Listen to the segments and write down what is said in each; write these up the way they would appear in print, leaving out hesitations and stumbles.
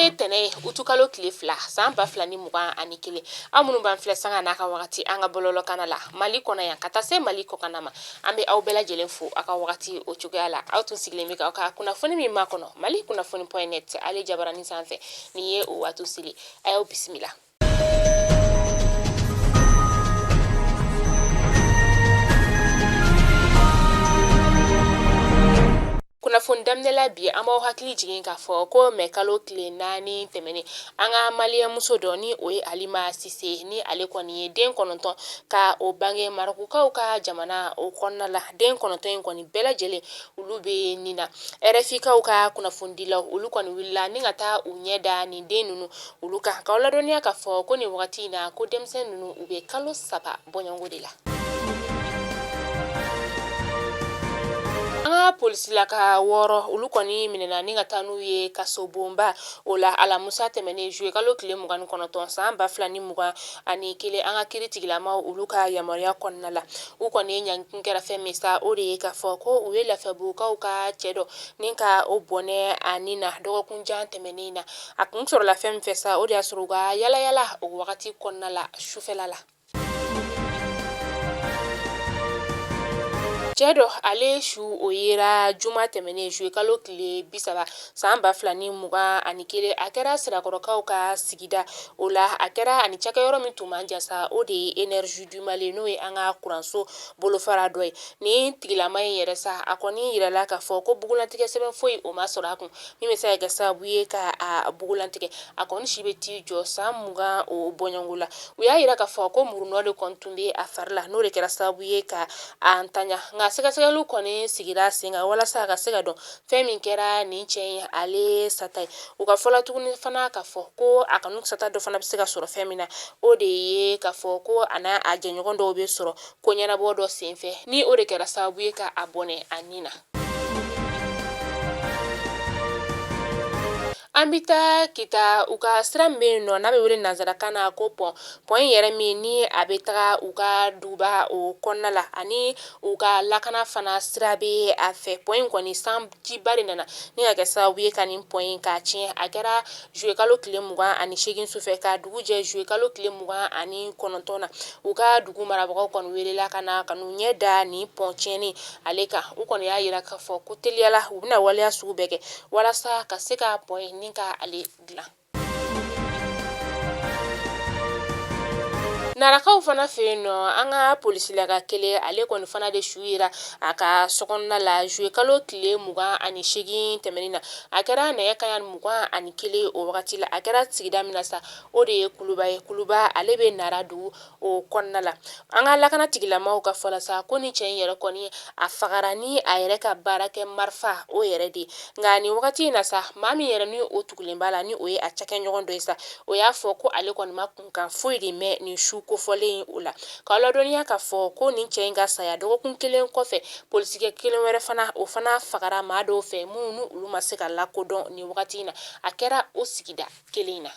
ye tɛnɛ ye, utukalo tile 2, san 2021. Aw minnu b'an filɛ sanga n'a ka wagati an ka bɔlɔlɔkanna la Mali kɔnɔ yan ka taa se Mali kɔkanna ma, an bɛ aw bɛɛ lajɛlen fo aw ka wagati o cogoya la. Aw tun sigilen bɛ k'aw ka kunnafoni min makɔnɔ Mali kunnafoni point net ale jabaranin sanfɛ, nin ye o waati seli. A y'aw bisimila. Kunnafoni daminɛ la bi, an b'aw hakili jigin k'a fɔ ko mɛ kalo tile 4 tɛmɛnen, an ka maliyɛnmuso dɔ ni o ye Alima Sise, ni ale kɔni ye den 9 ka o bange Marɔkukaw ka jamana o kɔnɔna la. Den 9 in kɔni bɛɛ lajɛlen olu bɛ nin na. RFI kaw ka kunnafonidilaw olu kɔni wulila ni ka taa u ɲɛ da nin den ninnu olu kan, k'aw ladɔnniya k'a fɔ ko nin wagati in na ko denmisɛn ninnu u bɛ kalo 3 bɔɲɔgɔnko de la. An ka polisilaka 6 olu kɔni minɛna ni ka taa n'u ye kasobonba o la alamusa tɛmɛnen juillet kalo tile 29, san 2021, an ka kiri tigilamaw olu ka yamaruya kɔnɔna la. U kɔni ye ɲangi kɛra fɛn min sa, o de ye k'a fɔ ko u ye Lafiyabugukaw ka cɛ dɔ ni ka o bɔnɛ a ni na dɔgɔkun jan tɛmɛnen na. A kun sɔrɔla fɛn min fɛ sa, o de y'a sɔrɔ u ka yalayala o wagati kɔnɔna la sufɛla la. Cɛ dɔ ale su o yera juma tɛmɛnen juillet kalo tile 30, san 2021. A kɛra Sirakɔrɔkaw ka sigida o la. A kɛra ani cakɛyɔrɔ min tun man jan sa, o de ye Énergie du Mali, n'o ye an ka kuranso bolofara dɔ ye. Nin tigilama in yɛrɛ sa, a kɔni yirala k'a fɔ ko bugulantigɛ sɛbɛn foyi o ma sɔrɔ a kun min bɛ se ka kɛ sababu ye ka a bugulantigɛ. A kɔni si bɛ t'i jɔ san 20 o bɔɲɔgɔnko la. U y'a yira k'a fɔ ko murunɔ de kɔni tun bɛ a fari la, n'o de kɛra sababu ye ka a ntanya. Nka sɛgɛsɛgɛliw kɔni sigira sen kan walasa a ka se ka dɔn fɛn min kɛra nin cɛ in ale sata ye. U ka fɔ la tuguni fana k'a fɔ ko a kɔni sata dɔ fana bɛ se ka sɔrɔ fɛn min na, o de ye k'a fɔ ko a n'a a jɛɲɔgɔn dɔw bɛ sɔrɔ ko ɲɛnabɔ dɔ senfɛ, ni o de kɛra sababu ye ka a bɔnɛ a ni na. An bɛ taa Kita, u ka sira min bɛ yen nɔ n'a bɛ wele nansarakan na ko pont. Pont in yɛrɛ min ni a bɛ taga u ka duguba o kɔnɔna la, ani u ka lakana fana sira bɛ a fɛ. Pont in kɔni, sanjiba de nana ni ka kɛ sababu ye ka nin pont in k'a tiɲɛ. A kɛra juillet kalo tile 28 sufɛ ka dugu jɛ juillet kalo tile 29 na. U ka dugu marabagaw kɔni welela ka na ka n'u ɲɛ da nin pont tiɲɛni ale kan. U kɔni y'a yira k'a fɔ ko teliyala u bɛna waleya sugu bɛɛ kɛ walasa ka se ka pont in ni ka ale dilan. Narakaw fana fɛ yen nɔ, an ka polisilaka kelen ale kɔni fana de su yera a ka sokɔnɔna la juillet kalo tile 28 tɛmɛnen na. A kɛra nɛgɛ kanɲɛ 21 o wagati la. A kɛra sigida min na sa, o de ye Kuluba ye. Kuluba ale bɛ Nara dugu o kɔnɔna la. An ka lakana tigilamaw ka fɔ la sa, ko ni cɛ in yɛrɛ kɔni a fagara ni a yɛrɛ ka baarakɛ marifa o yɛrɛ de. Nka nin wagati in na sa, maa min yɛrɛ ni o tugulen b'a la, ni o ye a cakɛɲɔgɔn dɔ ye sa, o y'a fɔ ko ale kɔni ma kunkan foyi de mɛn nin su kofɔlen in o la. K'aw ladɔnniya k'a fɔ ko nin cɛ in ka saya dɔgɔkun kelen kɔfɛ, polisikɛ kelen wɛrɛ fana, o fana fagara maa dɔw fɛ minnu ni olu ma se ka lakodɔn nin wagati in na. A kɛra o sigida kelen in na.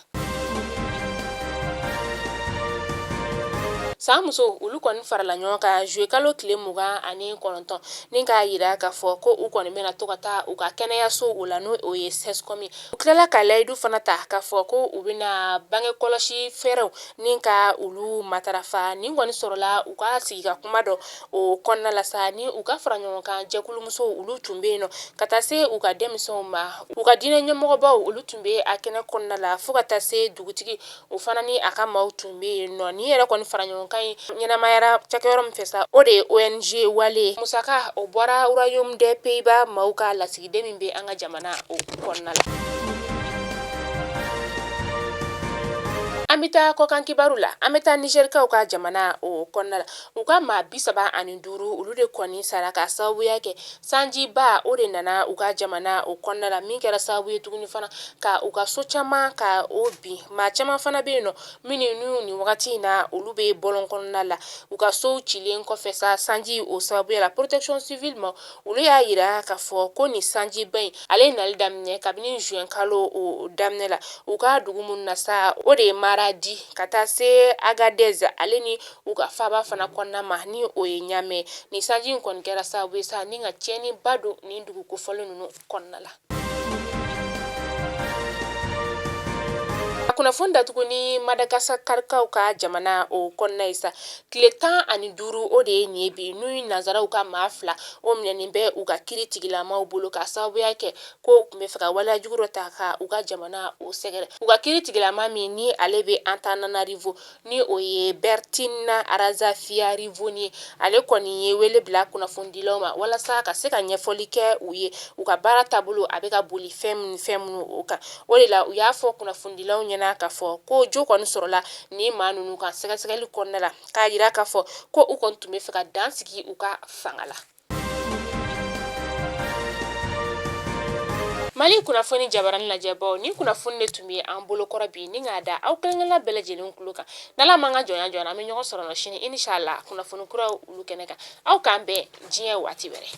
San muso olu kɔni farala ɲɔgɔn kan juillet kalo tile 29 ni k'a yira k'a fɔ ko u kɔni bɛna to ka taa u ka kɛnɛyaso o la, n'o o ye CSCOM. U tilala ka layidu fana ta k'a fɔ ko u bɛna bange kɔlɔsi fɛɛrɛw ni ka olu matarafa. Nin kɔni sɔrɔla u ka sigi ka kuma dɔ o kɔnɔna la sa, ni u ka fara ɲɔgɔn kan jɛkulumusow olu tun bɛ yen nɔ, ka taa se u ka denmisɛnw ma, u ka diinɛ ɲɛmɔgɔbaw olu tun bɛ a kɛnɛ kɔnɔna la, fo ka taa se dugutigi o fana ni a ka maaw tun bɛ yen nɔ. Nin yɛrɛ kɔni fara ɲɔgɔn kan in ɲɛnamayara cakɛyɔrɔ min fɛ sa, o de ye ONG Wale. Musaka o bɔra Royaume des Pays-Bas maaw ka lasigiden min bɛ an ka jamana o kɔnɔna la. An bɛ taa kɔkan kibaru la. An bɛ taa Nizɛrikaw ka jamana o kɔnɔna la. U ka maa 35 olu de kɔni sara ka sababuya kɛ sanjiba o de nana u ka jamana o kɔnɔna la, min kɛra sababu ye tuguni fana ka u ka so caman ka o bin. Maa caman fana bɛ yen nɔ minnu nin wagati in na olu bɛ bɔlɔn kɔnɔna la u ka sow cilen kɔfɛ sa sanji o sababuya la. Protection civile ma olu y'a yira k'a fɔ ko nin sanjiba in ale ye nali daminɛ kabini juin kalo o daminɛ la. U ka dugu minnu na sa, o de ye Maradi ka taa se Agadez ale ni u ka faaba fana kɔnɔna ma, ni o ye Ɲamɛ. Nin sanji in kɔni kɛra sababu ye sa ni ka tiɲɛniba don nin dugu kofɔlen ninnu kɔnɔna la. Kunnafoni datugu ni Madagaskarikaw ka jamana o kɔnɔna ye sa, tile 15 o de ye nin ye bi, n'u ye nansaraw ka maa 2 o minɛnen bɛ u ka kiri tigilamaw bolo ka sababuya kɛ ko u tun bɛ fɛ ka waleya jugu dɔ ta ka u ka jamana o sɛgɛrɛ. U ka kiri tigilama min ni ale bɛ Antananarivo, ni o ye Bertina Razafiarivony ye, ale kɔni ye wele bila kunnafonidilaw ma walasa ka se ka ɲɛfɔli kɛ u ye u ka baara taabolo a bɛ ka boli fɛn minnu fɛn minnu o kan. O de la u y'a fɔ kunnafonidilaw ɲɛna k'a fɔ ko jo kɔni sɔrɔla ni maa ninnu kan sɛgɛsɛgɛli kɔnɔna la, k'a jira k'a fɔ ko u kɔni tun bɛ fɛ ka dan sigi u ka fanga la. Mali kunnafoni jabarani lajɛbaw, ni kunnafoni de tun bɛ an bolokɔrɔ bi ni k'a da aw kelenkelenna bɛɛ lajɛlen tulo kan. N'Ala m'an ka jɔnya jɔ an bɛ ɲɔgɔn sɔrɔ sini inshallah kunnafoni kuraw olu kɛnɛ kan. Aw k'an bɛn diɲɛ waati wɛrɛ.